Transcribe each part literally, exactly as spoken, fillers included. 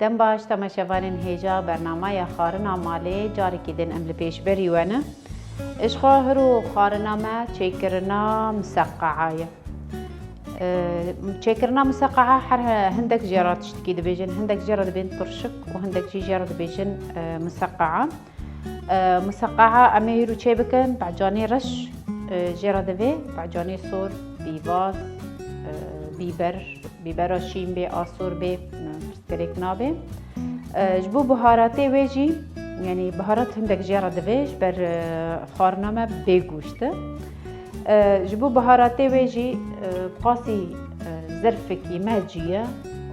Dem baş, temaşevanên hêja bernameya Xwarina Malê, carekî din em li pêşberî we ne. Ji xwe hiro xwarina me çêkirina museqqeha ye. E, çêkirina museqqeha her he-, hindek jê re tiştekî dibêjin, hindek jê re dibên turşik û hindek jî jê re dibêjin, e, museqqeha. E, museqqeha em ê hîro çê bikin, becanê reş, e, jê re divê, becanê sor, bîvaz, e, bîber, bîbera şîn bê, a sor bê, e, pirsgirêk nabe. E, ji bo biharatê wê jî, yanî biharat hindek jê re divê, ji ber, e, xwarina me bê goşt e. E, ji bo biharatê wê jî, e, qasî, e, zirfikî mecî ye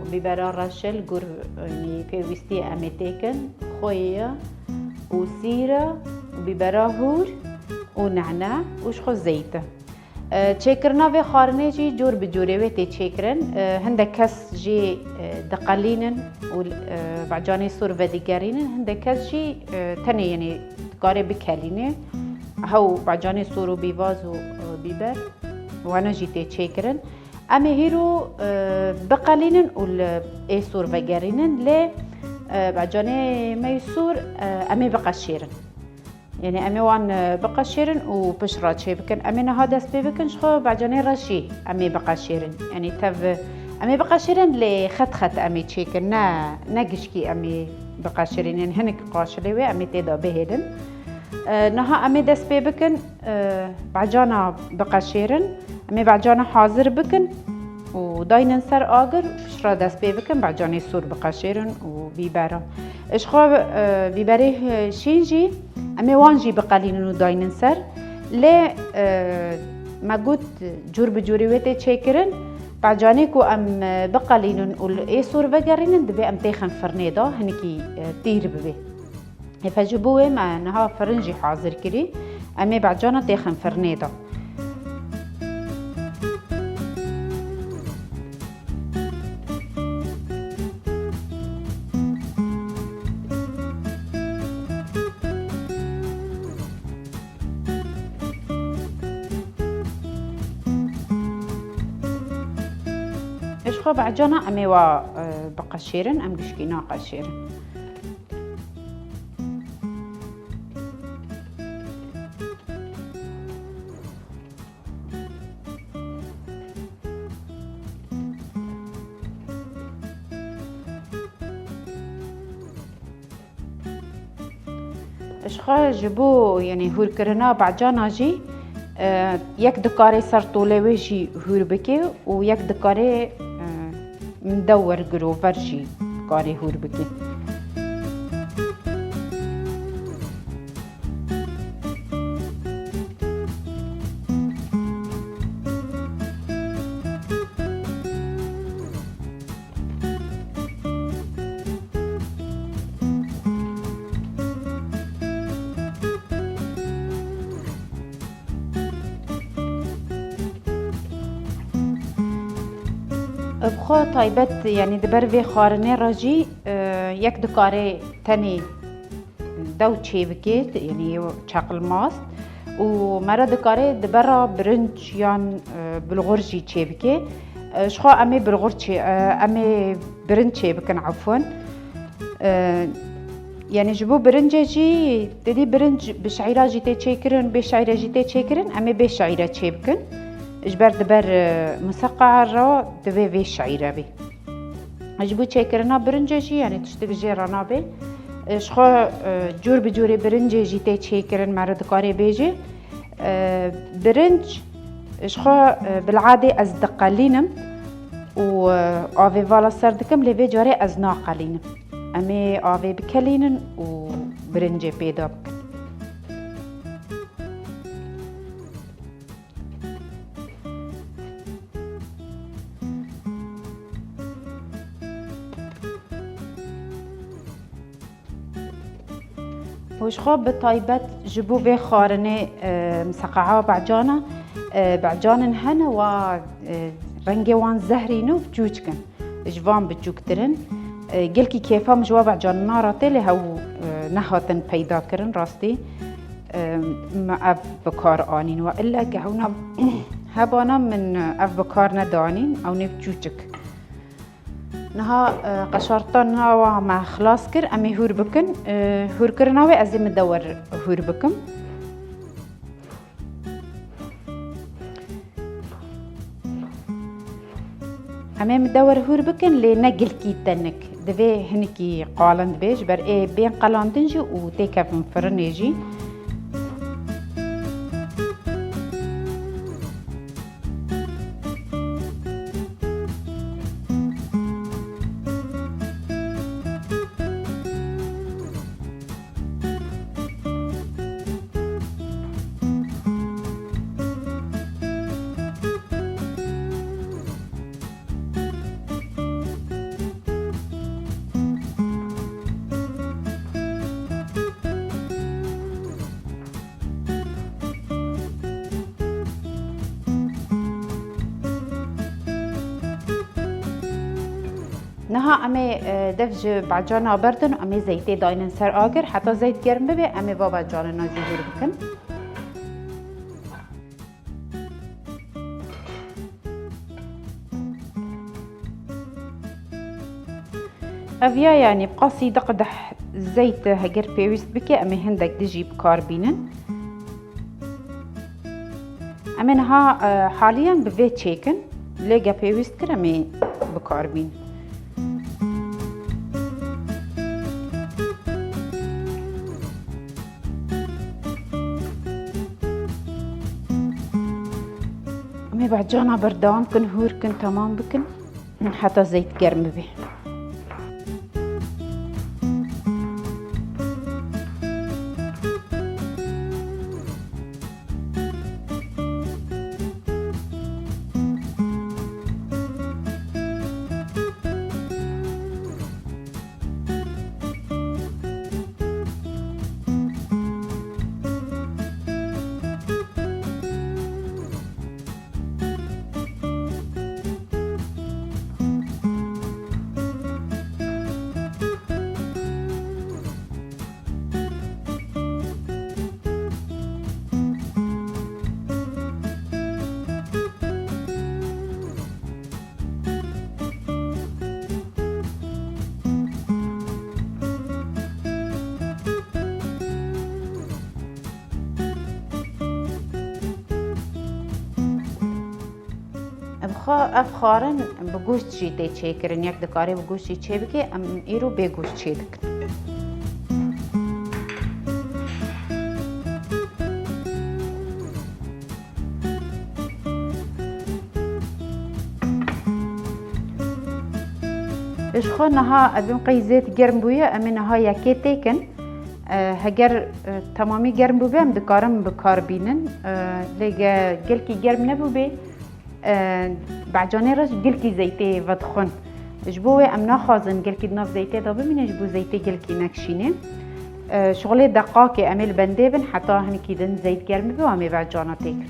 û bîbera reşil gur, yanî pêwîstî em ê têkin, xwê ye û sîr e û bîbera hûr û nehne û ji xwe zeyt e. E, çêkirina vê xwarinê jî cor bi corê wê tê çêkirin. E, hindek kes jî, e, diqelînin û, e, becanê sor vedigerînin, hindek kes jî, e, tenê, yanî dikarê bikelînê. Hew becanê sor û bîvaz û, e, bîber, wana jî tê çêkirin. Em ê hîro, e, biqelînin û li ê sor vegerînin, lê, e, becanê me yê sor, e, em ê biqeşêrin. Yanî em ê wan, e, biqeşêrin û pişt re çê bikin. Em ê niha dest pê bikin, ji xwe becanê reş jî em ê biqeşêrin. Yanî tev, em ê biqeşêrin, lê xet xet em ê çêkin. Ne, ne gişkî em ê biqeşêrin. Yanî hinek qaşilê wê em ê tê de bihêlin. E, niha em ê dest pê bikin, e, becana biqeşêrin. Em ê becana hazir bikin û daynin ser agir, piştre dest pê bikin, becanê sor biqeşêrin û bîbera. Ji xwe, e, bîberê, e, şîn jî, em ê wan jî biqelînin û daynin ser. Lê, e, me got, cûr bi cûrî wê tê çêkirin. Becanê ku em, e, biqelînin û li ê sor vegerînin, divê em têxin firnê de, hinekî, e, tîr bibe. Hêfa ji bo wê me niha firin jî hazir kirî. Em ê becana têxin firnê de. Ji xwe becana em ê wa, e, biqeşêrin, em gişkî naqeşêrin. Ji xwe ji bo, yanî hûrkirina becana jî, e, yek dikarê ser tolê wê jî hûr bike û yek dikarê, e, Min dew wer girover jî karê hûr bike. Bi xwe taybet, yanî di ber vê xwarinê re jî, e, yek dikare tenê dew çêbikê, yanî çeqilmaz û mere dikare di bera birinc yan, e, bulgur jî çêbike. E, ji xwe em ê bulgur çê, e, em ê birinc çêbikin, efwen. E, yanî ji bo birincê jî, te dî birinc bi şeîra jî tê çêkirin, bê şeîre jî tê çêkirin, em ê bê şeîre çêbikin. Ji ber di ber, e, museqeha re divê vê şeîre bê. Ji bo çêkirina birincê jî, yanî tiştik jê re nabe. E, ji xwe, e, cûr bi cûrê birincê jî tê çêkirin, mere dikarê bêje. E, birinc, ji xwe, e, bil'adê ez diqelînim û, e, avê vala ser dikim, lê vê carê ez naqelînim. Em ê avê bikelînin û birincê pêda bikin. Û ji xwe bi taybet ji bo vê xwarinê, e, miseqeha becana, e, becanên hene wa, e, rengê wan zehrîn û çûçik in. Ji van biçûktir in. E, gelkî kêfa min ji wa becanina re tê, lê hew, e, nehatin peyda kirin rastî. E, me ev bi kar anîn. Wa illa ke hewna hebana min ev bi kar nedanîn, ew nêv çûçik. Niha, e, qeşartana wa me xilas kir, em ê hûr bikin. E, hûrkirina wê ez ê midewer hûr bikim. Em ê midewer hûr bikin, lê ne gilkî tenik. Divê hinekî qalin dibe, ji ber ê bên qelandin jî û têkevin firinê jî. Niha em ê, e, dev ji becana berdin, em ê zeytê daynin ser agir. Heta zeyt germ bibe, em ê va becanina jî hûr bikin. Ev ya, yanî, bi qasî du qedeh zeyt heger pêwîst bike, em ê hindek dijî bi kar bînin. Em ê niha, e, haliyan bi vê çêkin, lê ge pêwîst kir, em ê bi kar bînin. Em ê becana berdewam kin, hûr kin, temam bikin. Heta zeyt germ bibe. Bi xwe ev xwarin bi goşt jî tê çêkirin. Yek dikarê bi goşt jî çêbike, em îro bê goşt çêdikin. Ji xwe niha evim qey zêd germ bûye, em ê niha yekê têkin. E, heger, e, temamî germ bûbe, em dikarin bi kar bînin. E, lê ge gelkî germ nebûbe, e, becanê re gilkî zeytê vedixwin. Ji bo wê em naxwazin gilkî di nav zeytê de bimîne, ji bo zeytê gilkî nekişîne. E, şixulê deqakê em ê li bendê bin, heta hinekî din zeyt germ bibe, em ê becana têkin.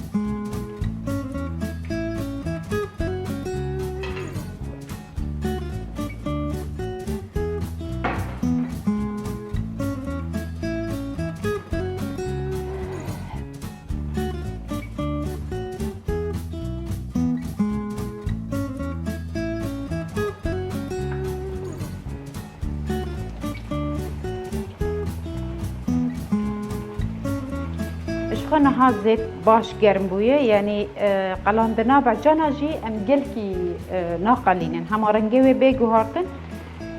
Ji xwe niha zêd baş germ bûye, yanî, e, qelandina becana jî em gelkî, e, naqelînin. Hema rengê wê bê guhartin,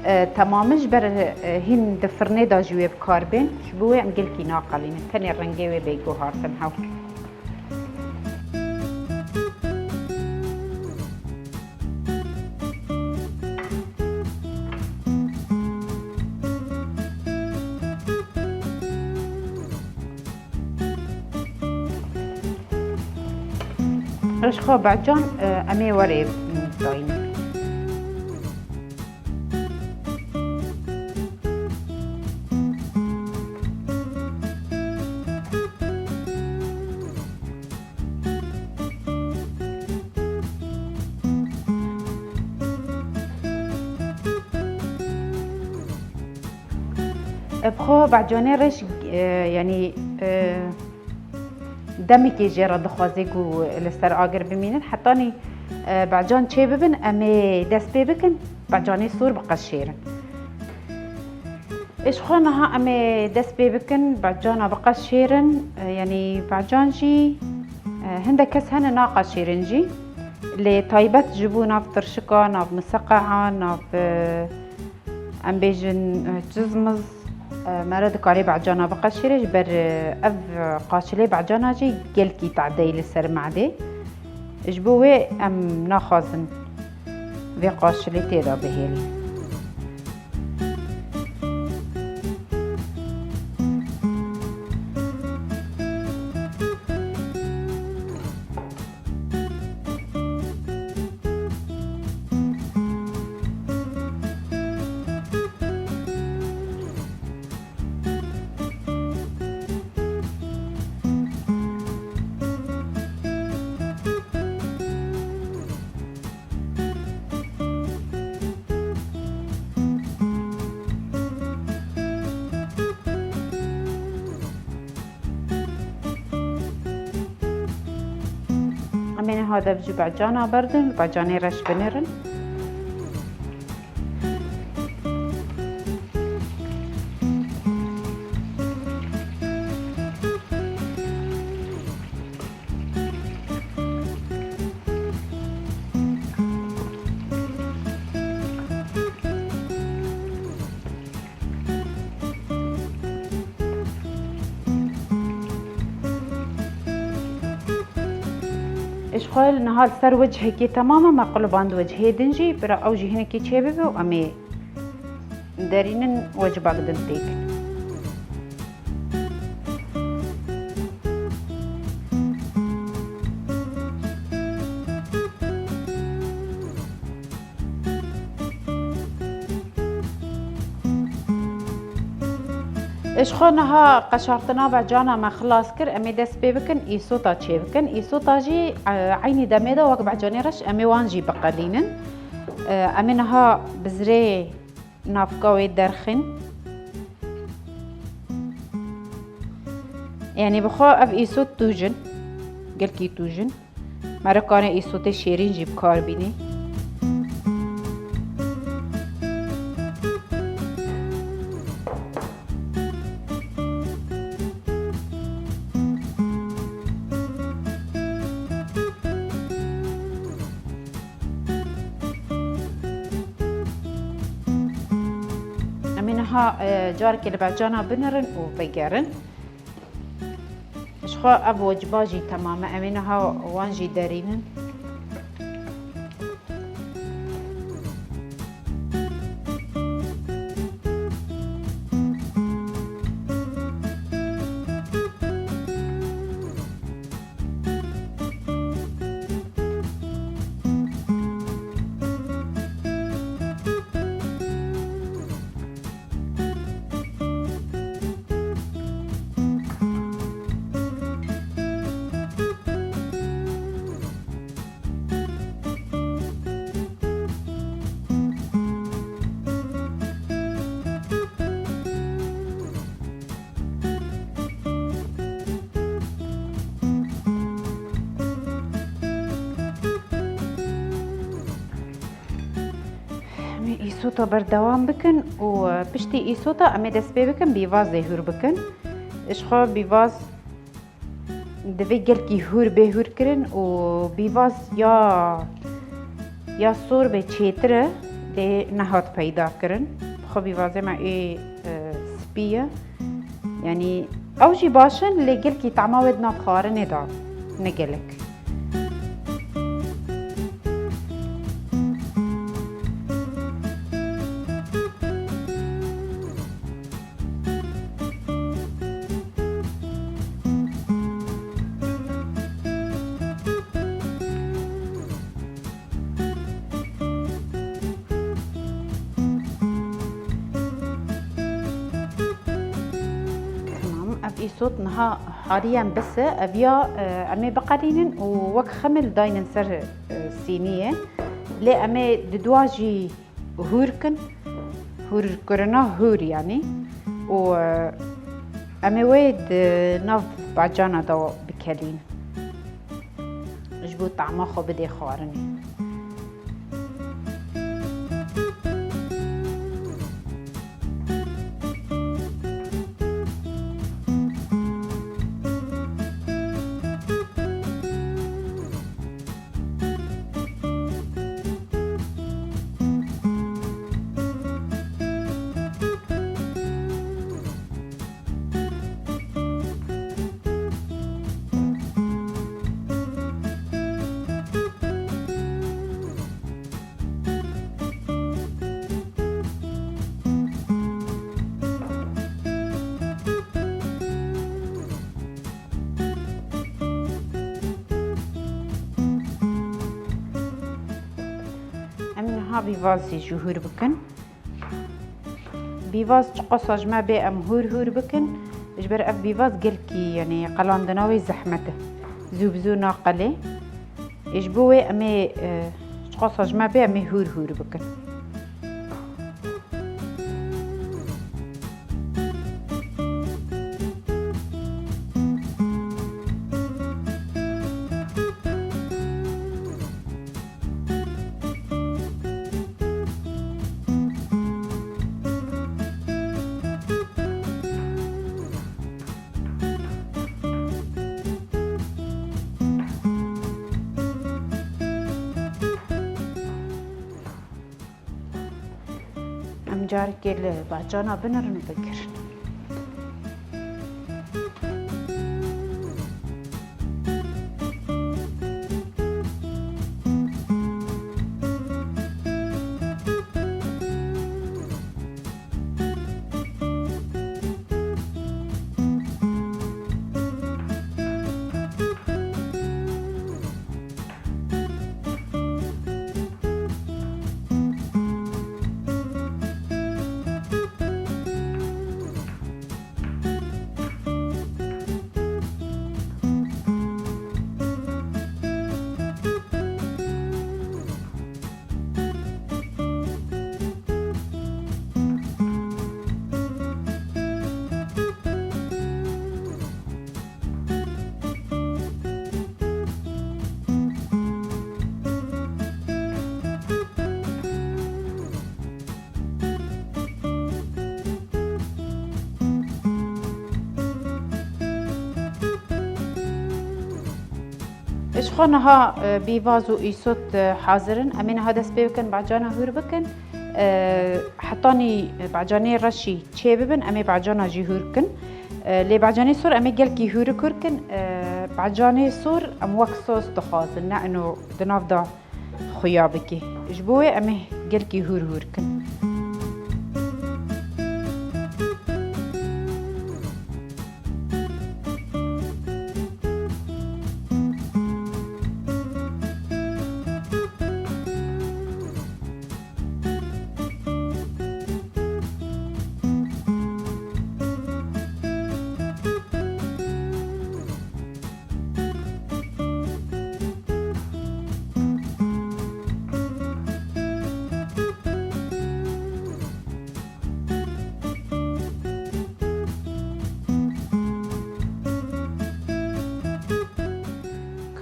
e, temam in, ji ber, e, hîn di firnê de jî wê bi kar bên. Ji bo wê em gelkî naqelînin. Tenê rengê wê bê guhartin hew. Ji xwe becan, e, em ê werê dayîn. Bi xwe becanê reş, e, yanî, e, demekê jê re dixwaze ku li ser agir bimînin. Hetanî, e, becan çê bibin, em ê dest pê bikin. Becanê sor bi qeşêr in. Ê ji xwe niha em ê dest pê bikin becana bi qeşêr in, e, yanî becan jî, e, hindek kes hene naqeşêrin jî. Lê taybet ji bo nav tirşika, nav miseqea, nav, e, em bêjin, e, çizmiz, e, mere dikarê becana biqeşêre, ji ber, e, ev qaşilê becana jî gelkî tadeyî li ser me'dê. Ji bo wê em naxwazin vê qaşilê tê de bihêlin. Em ê niha dev ji becana berdin, becanê reş binêrin. Ji xwe niha li ser wecihekê temam e, me quliband wecihê din jî, bira ew jî hinekî çêbibe û em ê derînin weciba din têkin. Ji xwe niha qeşartina becana me xilas kir, em ê dest pê bikin îsota çêbikin. Îsota jî, e, eynî demê de wek becanê reş em ê wan jî biqelînin. E, em ê niha bizrê navka wê derxin. Yanî bi xwe ev îsot tûj in, gelkî tûj in. Mere kane îsotê şêrîn jî bi kar bînî. Em ê niha, e, carekê li becana binirin û vegerin. Ji xwe ev weciba jî temam e. Em ê niha wan jî derînin. Em ê îsota berdewam bikin û, e, piştî îsota em ê dest pê bikin bîvazê hûr bikin. Ji xwe bîvaz divê gelkî hûr bê hûr kirin û bîvaz ya, ya sor bê çêtir e, lê nehat peyda kirin. Bi xwe bîvazê me ê, e, spî ye. Yanî ew jî baş in, lê gelkî tama wê di nav xwarinê de ne gelek. Tamam, ev îsot niha hariyen bis e. Ev ya, e, em ê biqelînin û wek xemil daynin ser, e, sîniyê. Lê em ê di dua jî hûr kin. Hûr kirina hûr yanî. Û, e, em ê wê di nav bacana de bikelînin. Ji bo tama xwe bidê xwarinê. Ha, bîvazî jî hûr bikin. Bîvaz çiqasa ji me bê em hûr hûr bikin, ji ber ev bîvaz gelkî, yanî qelandina wê zehmet e. Zû bi zû naqelê. Ê ji bo wê em ê, e, çiqasa ji me bê em ê hûr hûr bikin. Em carekê li bacana binirin û bigirin. Ji xwe niha, e, bîvaz û îsot, e, hazir in. Em ê niha dest pê bikin, bacana hûr bikin. E, hetanî, e, bacanê reşî çê bibin, em ê bacana jî hûr kin. E, lê bacanê sor em ê gelkî hûrik hûr kin. E, bacanê sor em wek sos dixwazin, ne ino di nav de xuya bikî. Ji bo wê em ê gelkî hûr hûr kin.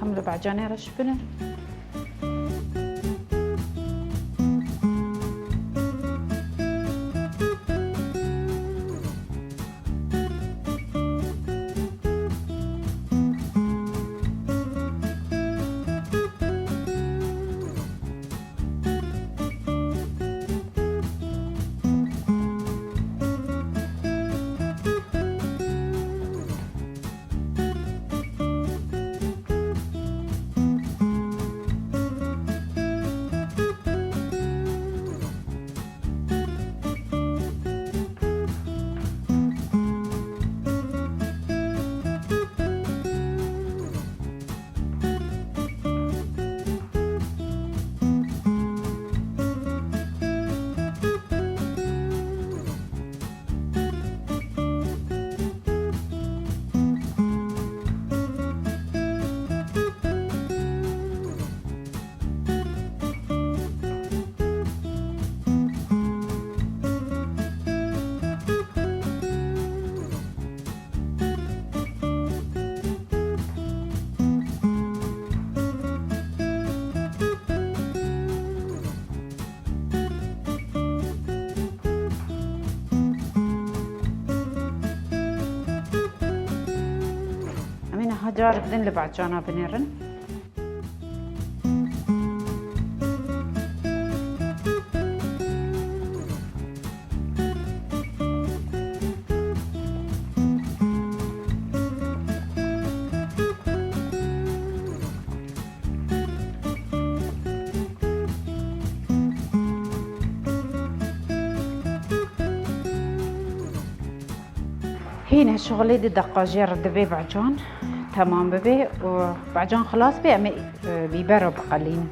Kam li bacanê reş bine. Em ê niha carek din li bacana binêrin. Hîne şixulê di deqa jê re divê bacan temam bibe û bacan xilas be, em ê, e, bîbera biqelînin.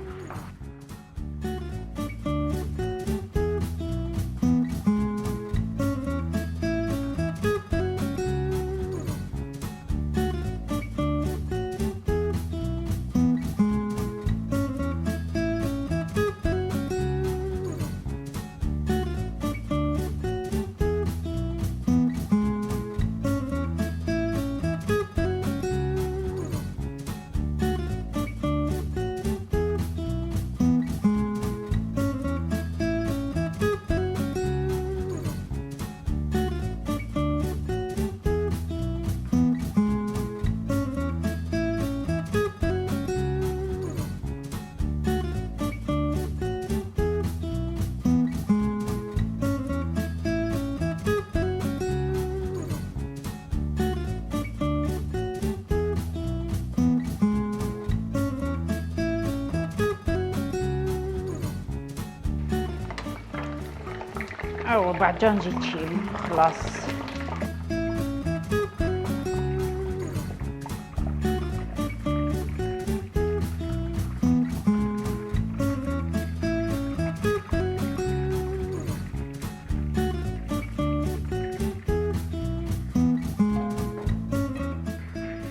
Ew becan jî çêbû, xilas.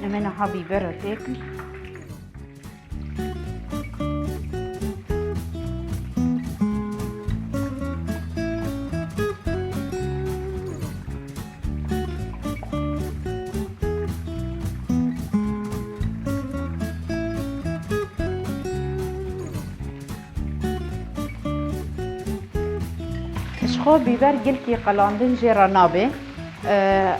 Em ê niha bîbera têkin. Ji xwe bîber gilkî qelandin jê re nabe.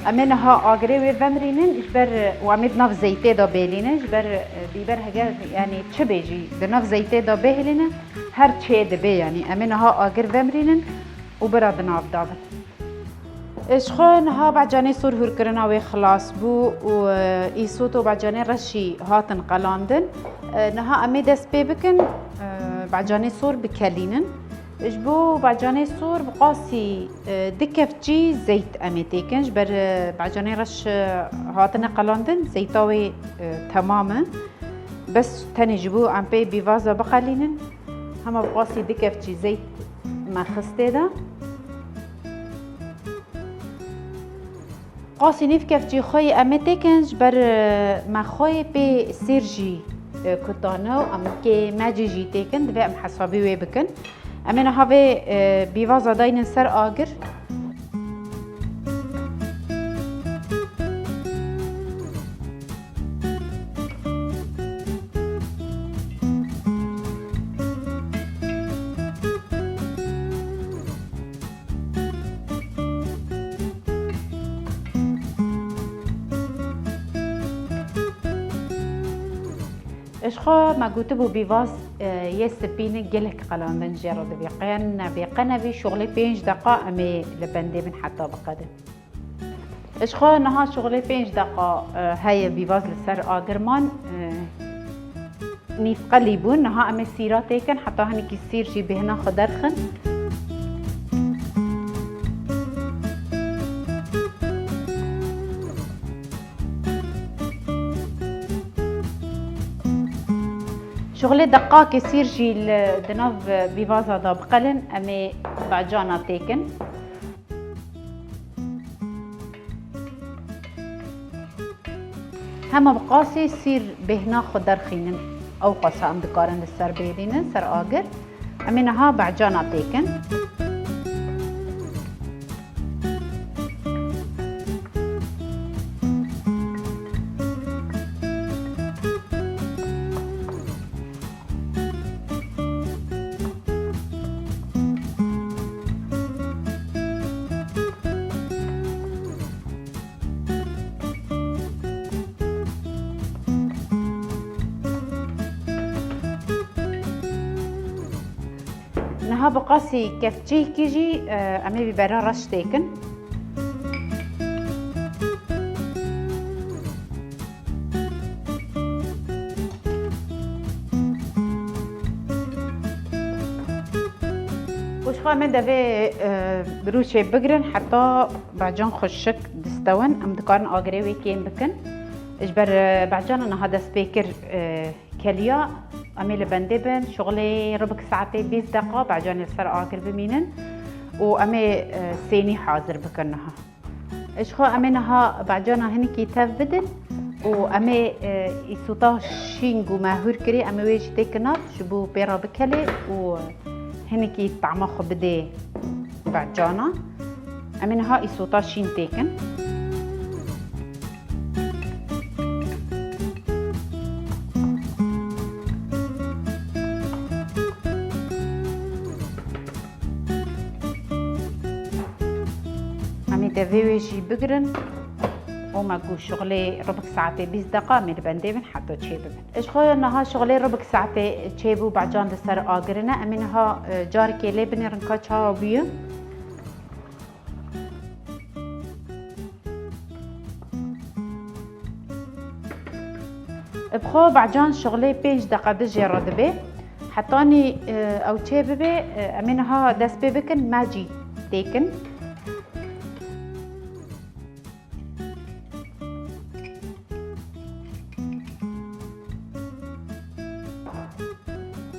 Em ê niha agirê wê vemirînin, ji ber, û em ê di nav zeytê de bêlînin, ji ber, e, bîber heger, yanî çi bê jî di nav zeytê de bihêlînin, her çê dibe, yanî em ê niha agir vemirînin û bira di nav de bin. Ji xwe niha becanê sor hûrkirina wê xilas bû û, e, îsot û becanê reşî hatin qelandin. E, niha em ê dest pê bikin, e, becanê sor bikelînin. Ji bo becanê sor bi qasî, e, du kevçî zeyt em ê têkin. Ji ber, e, becanê reş, e, hatine qelandin, zeyta wê, e, temam e. Bes tenê ji bo em pê bîvaza biqelînin, hema bi qasî du kevçî zeyt me xist tê de. Qasî nîv kevçî xweyî em ê têkin, ji ber, e, me xweyê pê sêr jî, e, kutane û em kê mecî jî têkin, divê em hesabî wê bikin. Em ê niha vê, e, bîvaza daynin ser agir. Ji xwe me gotibû bîvaz, e, yê spî ne gelek qelandin jê re dibî. Qe nebê, qe nebî, şuxulê pênc deqa em ê li bendê bin heta biqedin. Ji xwe niha şuxulê pênc deqa, e, heye bîvaz li ser agir man, e, nîvqelî bûn. Niha em ê sîra têkin, heta hinekî sîr jî bêhna xwe derxin. Şuxulê deqakê sîr jî li, di nav bîvaza de biqelin, em ê becana têkin. Hema bi qasî sîr bêhna xwe derxînin, ew qasa em dikarin li ser bêlînin, ser agir. Em ê niha becana têkin. Niha bi qasî kevçîkî jî, e, em ê bîbera reş têkin. Û ji xwe em ê devê, e, bi rû çê bigirin heta becan xweşik distewin. Em dikarin agirê wê kêm bikin. Ji ber, e, becana niha dest pê kir, e, keliya, em ê li bendê bin. Şuxulê ribik saetê bîst deqa becanê li ser agir bimînin û em ê, e, sênî hazir bikin niha. Ji xwe em ê niha becana hinekî tev bidin û em ê, e, îsota şîn ku me hûr kirî, em ê wê jî têkin nav ji bo pê re bikelê û hinekî tama xwe bidê becana. Em ê niha îsota şîn têkin. Em ê devê wê jî bigirin û me ku şixulê ribik saetê bîst deqa em ê li bendê bin heta çê bibin. Ji xwe niha şixulê ribik saetê çêbû, becan li ser agirine. Em ê niha, e, carekê lê binêrin ka çawa bûye. Bi xwe becan şixulê pênc deqe bi jê re dibe. Hetanî, e, ew çê bibe, e, em ê niha dest pê bikin mecî. têkin.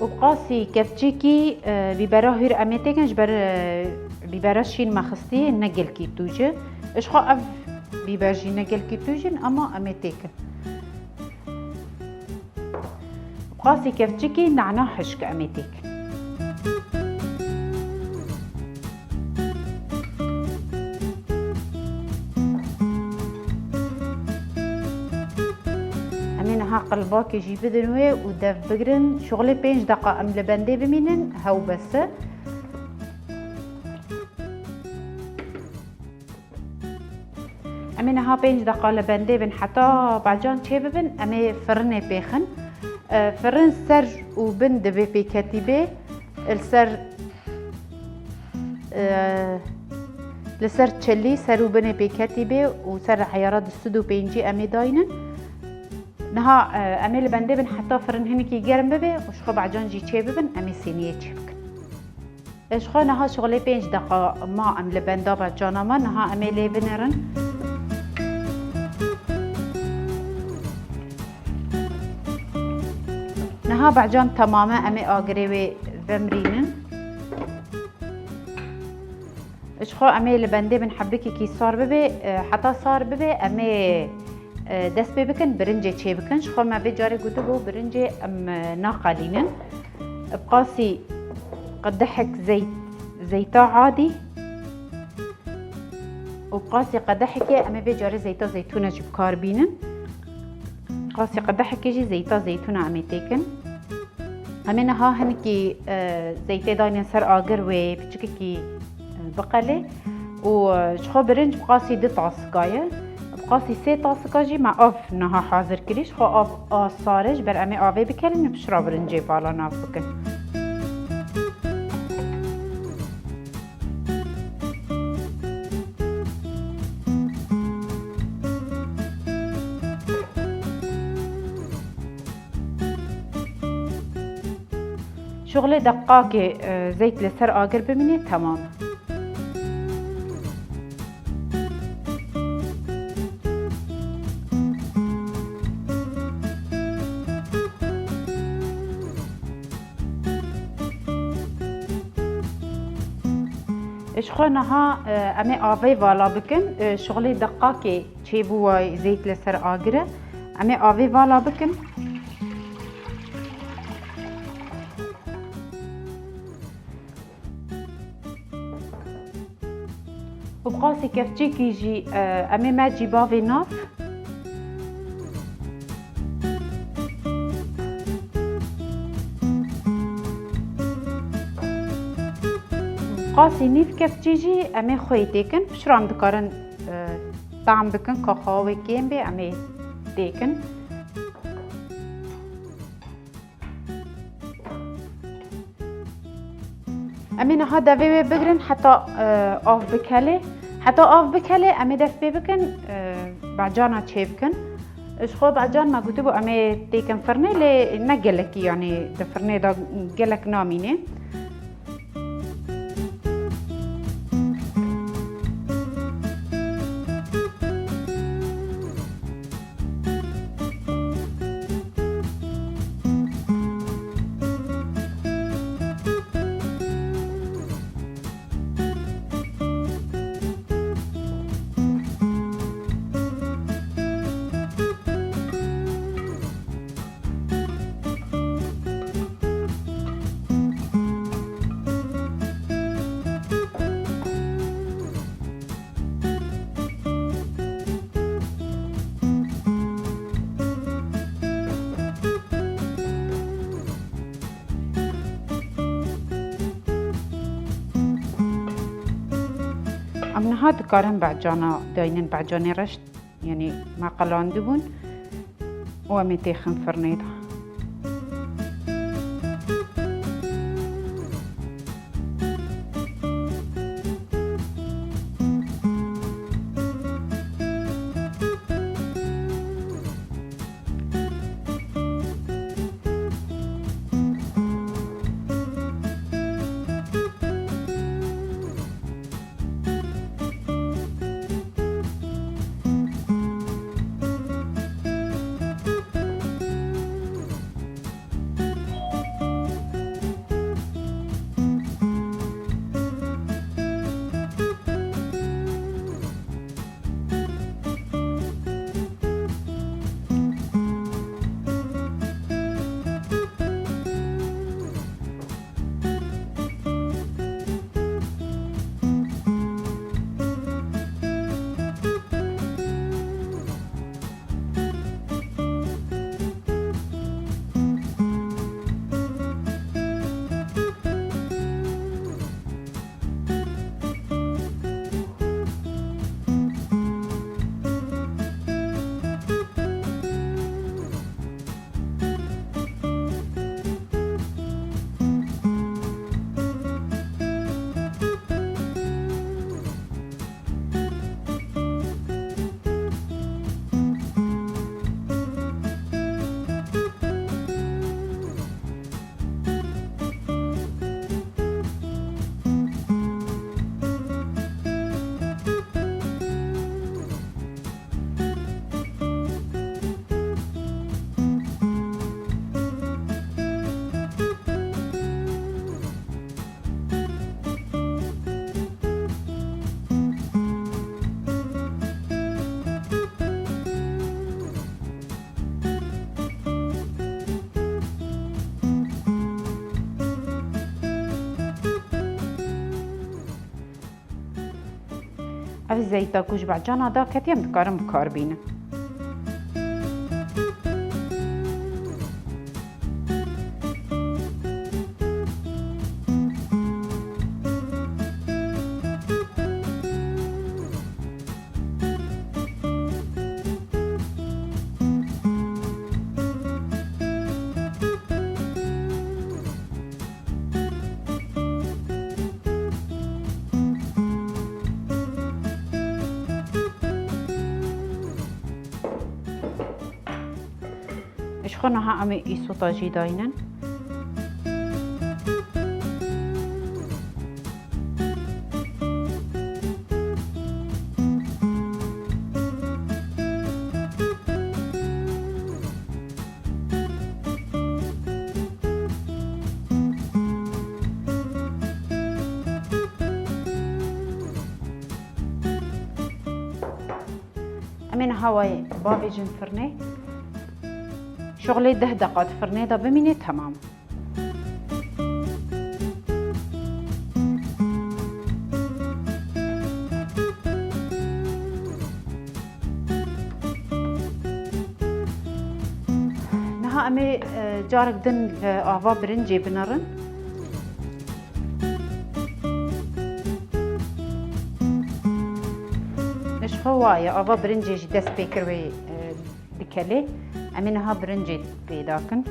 Û bi qasî kevçîkî, e, bîbera hûr em ê têkin, ji ber, e, bîbera şîn me xistî, ne gelkî tûj e. Ji xwe ev bîber jî ne gelkî tûj in, ama em ê têkin. Bi qasî kevçîkî nana hişk em ê têkin. Em ê niha qelbakê jî bidin wê û dev bigrin. Şixulê pênc deqa em li bendê bimînin, hew bes e. Em ê niha pênc deqa li bendê bin heta bacan çêbibin, em ê firinê pêxin. E, firin ser û bin divê pêketî bê. Li ser, e, li ser çilî ser û binê pêketî bê û ser heyara du sed û pêncî em ê daynin. Niha, e, em ê li bendê bin heta firin hinekî germ bibe û ji xwe bacan jî çêbibin, em ê sîniyê çêbikin. Ji xwe niha şixulê pênc deqa ma em li benda bacana me, niha em ê lê binêrin. Niha bacan temam e, em ê agirê wê vemirînin. Ji xwe em ê li bendê bin hebikekî sar bibe, e, heta sar bibe em ê, e, dest pê bikin, birincê çê bikin. Ji xwe me vê carê gotibû birincê em, e, naqelînin. Bi qasî qedehek zeyt, zeyta adî û bi qasî qedehekê em ê vê carê zeyta zeytûna jî bi kar bînin. Bi qasî qedehekê jî zeyta zeytûna em ê têkin. Em ê niha hinekî, e, zeytê daynin ser agir wê piçikekî, e, biqelê û, e, ji xwe birinc bi qasî du tasika ye. Bi qasî sê tasika jî me av niha hazir kirî. Ji xwe av a sar e, ji ber em ê avê bikelin û piştre birincê vala nav bikin. Şixulê deqakê, e, zeyt li ser agir bimîne, temam e. Ji xwe niha, e, em ê avê vala bikin. E, şixulê deqakê çêbûwa zeyt li ser agir e. Em ê avê vala bikin. Û bi qasî kevçîkî jî, e, em ê me cî bavê nav. Qasî nîv kevçî jî em ê xwê têkin. Piştre em dikarin, e, tam bikin, ka xawa wê kêm bê, em ê têkin. Em ê niha devê wê bigrin heta, e, av bikele. Heta av bikele, em ê dest pê bikin, e, bacana çê bikin. Ji xwe bacan me gotibû em ê têkin firnê, lê ne gelekî, yanî di firnê de gelek namîne. Em niha dikarin becana daynin, becanê reş, yanî me qelandibûn û em ê têxin firnê de. Ev zeyta ku ji becana daketî em dikarin bi kar bînin. Ji xwe niha em ê îsota jî daynin. Em ê niha wayê bavêjin firnê. Şixulê deh deqa di firnê de bimîne, temam. Niha em ê, e, carek din li ava birincê binerin. Ji xwe waye, ava birincê jî dest pê kir wê, e, dikelê. Em ê niha birincê pêda kin.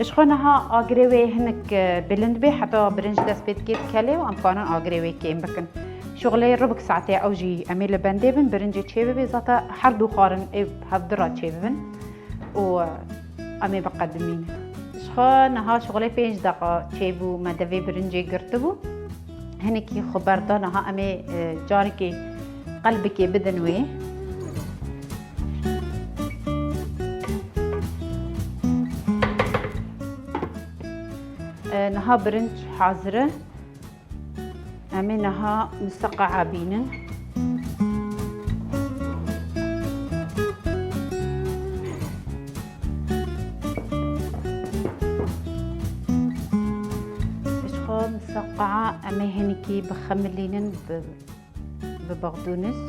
Ji xwe niha agirê wê hinek, e, bilind bê, heta birinc dest pê dikê dikelê û em karin agirê wê kêm bikin. Şixulê rubik saetê ew jî em ê li bendê bin, birincê çê bibe, zata her du xwarin ê hevdu re çê bibin û, e, em ê biqedimînin. Ji xwe niha şixulê pênc deqa çêbû, me devê birincê girtibû. Hinekî xwe berda, niha em ê, e, carekê qelbikê bidin wê. E, niha birinc hazir e. Em ê niha museqaa bînin. Ji xwe museqaa em ê hinekî bixemilînin bi, bi bexdûnis.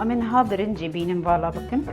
Em ê niha birincê bînin vala bikin.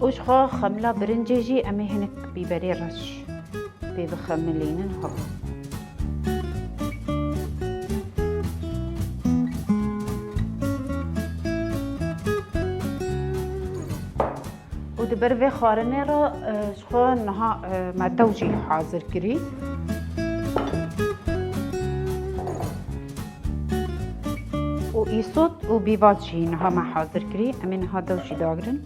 Û ji xwe xemla birincê jî em ê hinek bîberê reş pê bixemilînin. Ho. Û di ber vê xwarinê re, e, ji xwe niha, e, me dew jî hazir kirî. Û îsot û bîvat jî niha me hazir kirî. Em ê niha dew jî dagirin.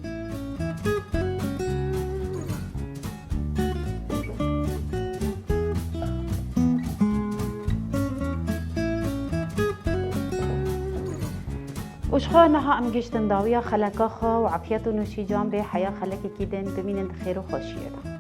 Û ji xwe niha em gihiştin dawiya xeleka xwe û efiyet û nûşîcan bê heya xelekekî din bimînin di xêr û xweşiyê de.